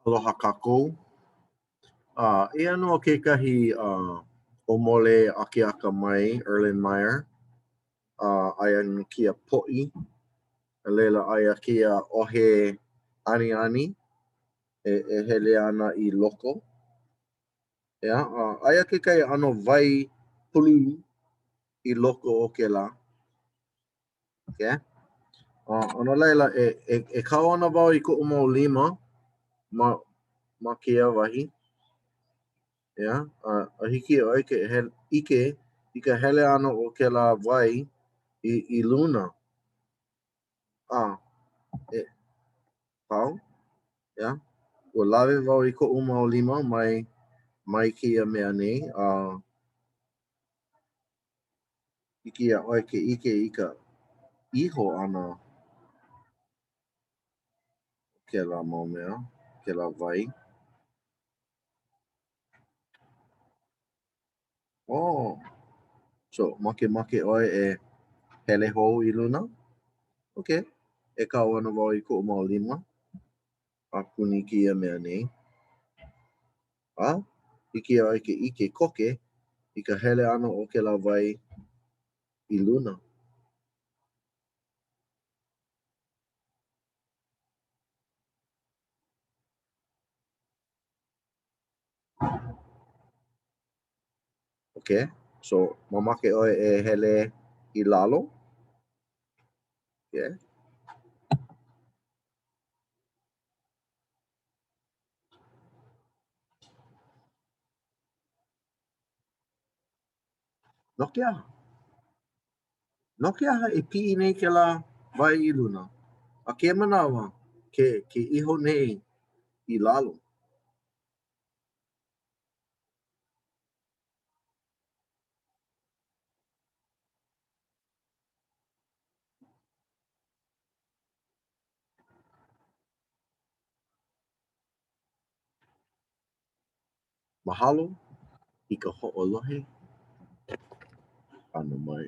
Aloha kākou. Uh, eia nō kekahi uh, ʻōmole akeakamai Erlenmeyer. Uh, aia nō kēia poʻi. A laila, aia kēia ʻohe aniani e, e hele ana i loko. ʻEā, uh, aia kekahi ʻano wai polū i loko o kēlā. Okay. Uh, no laila, e, e, e kau ana wau i koʻu mau lima ma, ma kēia wahi. ʻEā, a, a hiki iā ʻoe ke he, ʻike i ka hele ʻana o kēlā wai i, i luna. A, e, pau, ʻeā. Ua lawe wau i koʻu mau lima mai, mai kēia mea nei, a Hiki iā ʻoe ke ʻike i ka iho ʻana o kēlā mau mea, kēlā wai. Oh, so makemake ʻoe e hele hou i luna? Okay, e kau ana wau i koʻu mau lima a puni kēia mea nei. A hiki iā ʻoe ke ʻike koke i ka hele ʻana o kēlā wai i luna. Okay, so mamake ʻoe e hele i lalo? Okay. No ke aha? No ke aha e piʻi nei kēlā wai i luna, a kēia manawa ke, ke iho nei i lalo? Mahalo i ka hoʻolohe ʻana mai.